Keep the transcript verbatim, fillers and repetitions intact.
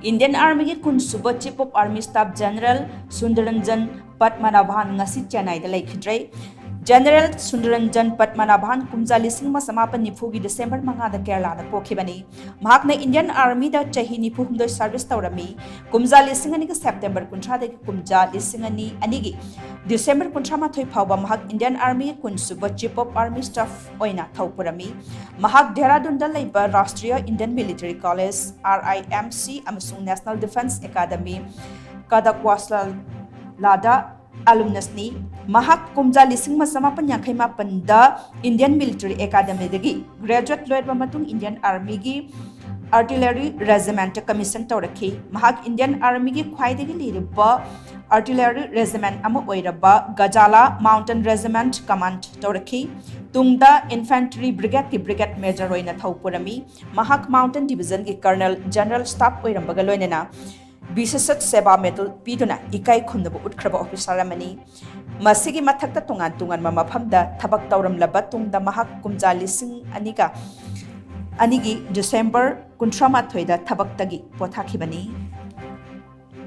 Indian Armyꯒꯤ ꯀꯨꯟꯁꯨꯕ Chief of Army Staff General ꯁꯨꯟꯗꯔꯟꯖꯟ ꯄꯠꯃꯅꯥꯚꯥꯟ ꯉꯁꯤ ꯆꯦꯟꯅꯥꯏꯗ ꯂꯩꯈꯤꯗ꯭ꯔꯦ꯫ General ꯁꯨꯟꯗꯔꯟꯖꯟ ꯄꯠꯃꯅꯥꯚꯥꯟ ꯀꯨꯝꯖꯥ ꯂꯤꯁꯤꯡ ꯑꯃ ꯆꯃꯥꯄꯟ ꯅꯤꯐꯨꯒꯤ December ꯃꯉꯥꯗ ꯀꯦꯔꯂꯥꯗ ꯄꯣꯛꯈꯤꯕꯅꯤ꯫ ꯃꯍꯥꯛꯅ Indian Armyꯗ ꯆꯍꯤ ꯅꯤꯐꯨ ꯍꯨꯝꯗꯣꯏ service ꯇꯧꯔꯝꯃꯤ꯫ ꯀꯨꯝꯖꯥ ꯂꯤꯁꯤꯡ ꯑꯅꯤꯒꯤ September ꯀꯨꯟꯊ꯭ꯔꯥꯗꯒꯤ ꯀꯨꯝꯖꯥ ꯂꯤꯁꯤꯡ ꯑꯅꯤ ꯑꯅꯤꯒꯤ December ꯀꯨꯟꯊ꯭ꯔꯥ ꯃꯥꯊꯣꯏ ꯐꯥꯎꯕ ꯃꯍꯥꯛ Indian Armyꯒꯤ ꯀꯨꯟꯁꯨꯕ Chief of Army Staff ꯑꯣꯏꯅ ꯊꯧ ꯄꯨꯔꯝꯃꯤ꯫ ꯃꯍꯥꯛ ꯗꯦꯍꯔꯥꯗꯨꯟꯗ ꯂꯩꯕ Rashtriya Indian Military College, R I M C, ꯑꯃꯁꯨꯡ National Defence Academy, ꯀꯗꯛꯋꯥꯁꯂꯥꯗ alumnusꯅꯤ꯫ ꯃꯍꯥꯛ ꯀꯨꯝꯖꯥ ꯂꯤꯁꯤꯡ ꯑꯃ ꯆꯃꯥꯄꯟ ꯌꯥꯡꯈꯩ ꯃꯥꯄꯟꯗ Indian Military Academyꯗꯒꯤ graduate ꯂꯣꯏꯔꯕ ꯃꯇꯨꯡ Indian Armyꯒꯤ Artillery Regimentꯇ commission ꯇꯧꯔꯛꯈꯤ꯫ ꯃꯍꯥꯛ Indian Armyꯒꯤ ꯈ꯭ꯋꯥꯏꯗꯒꯤ ꯂꯤꯔꯕ artillery regiment ꯑꯃ ꯑꯣꯏꯔꯕ Gajala Mountain Regiment command ꯇꯧꯔꯛꯈꯤ꯫ ꯇꯨꯡꯗ Infantry Brigadeꯀꯤ Brigade Major ꯑꯣꯏꯅ ꯊꯧ ꯄꯨꯔꯝꯃꯤ꯫ ꯃꯍꯥꯛ Mountain Divisionꯒꯤ Colonel General Staff ꯑꯣꯏꯔꯝꯕꯒ ꯂꯣꯏꯅꯅ ꯕꯤꯁꯦꯁꯠ ꯁꯦꯕꯥ ꯃꯦꯗꯜ ꯄꯤꯗꯨꯅ ꯏꯀꯥꯏ ꯈꯨꯝꯅꯕ ꯎꯠꯈ꯭ꯔꯕ officer ꯑꯃꯅꯤ꯫ ꯃꯁꯤꯒꯤ ꯃꯊꯛꯇ ꯇꯣꯉꯥꯟ ꯇꯣꯉꯥꯟꯕ ꯃꯐꯝꯗ ꯊꯕꯛ ꯇꯧꯔꯝꯂꯕ ꯇꯨꯡꯗ ꯃꯍꯥꯛ ꯀꯨꯝꯖꯥ ꯂꯤꯁꯤꯡ ꯑꯅꯤꯒ ꯑꯅꯤꯒꯤ December ꯀꯨꯟꯊ꯭ꯔꯥ ꯃꯥꯊꯣꯏꯗ ꯊꯕꯛꯇꯒꯤ ꯄꯣꯊꯥꯈꯤꯕꯅꯤ꯫